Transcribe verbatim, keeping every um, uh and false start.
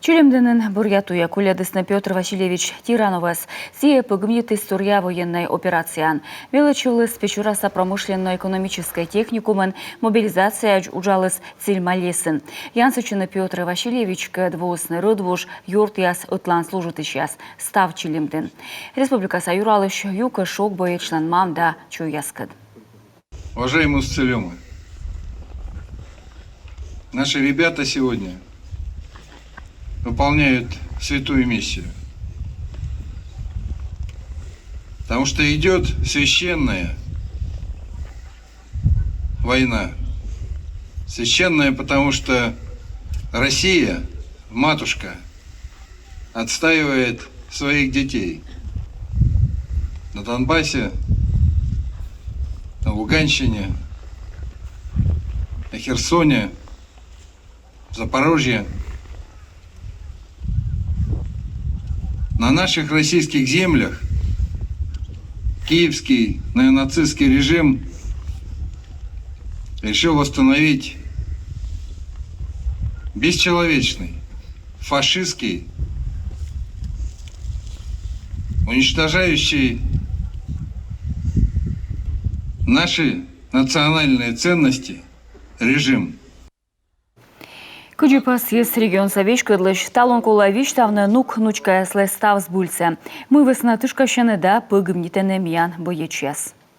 Чилимдінын бӧръя туйӧ кольӧдісны Пётр Васильевич Тирановӧс. Сійӧ пӧгибнитіс торъя военнӧй операцияын. Велӧдчывліс Печораса промышленно-экономическӧй техникумын, мобилизацияӧдз уджаліс Цильма лесын. Янсӧдчыны Пётр Васильевичкӧд волісны рӧдвуж, ёртъяс, ӧтлаын служитысьяс, став Чилимдін. Республикаса юралысь юкӧ шог боечлӧн мам да чойяскӧд. Уважаемые устцилёмы, наши ребята сегодня выполняют святую миссию. Потому что идёт священная война. Священная, потому что Россия, матушка, отстаивает своих детей на Донбассе, на Луганщине, на Херсоне, в Запорожье. На наших российских землях киевский неонацистский режим решил восстановить бесчеловечный, фашистский, уничтожающий наши национальные ценности режим. Кыдзи пасйис регионса веськӧдлысь, талун колӧ висьтавны нук-нучкаяслы став збыльсӧ, мый вӧсна тышкасьӧны да пӧгибнитӧны миян боечьяс.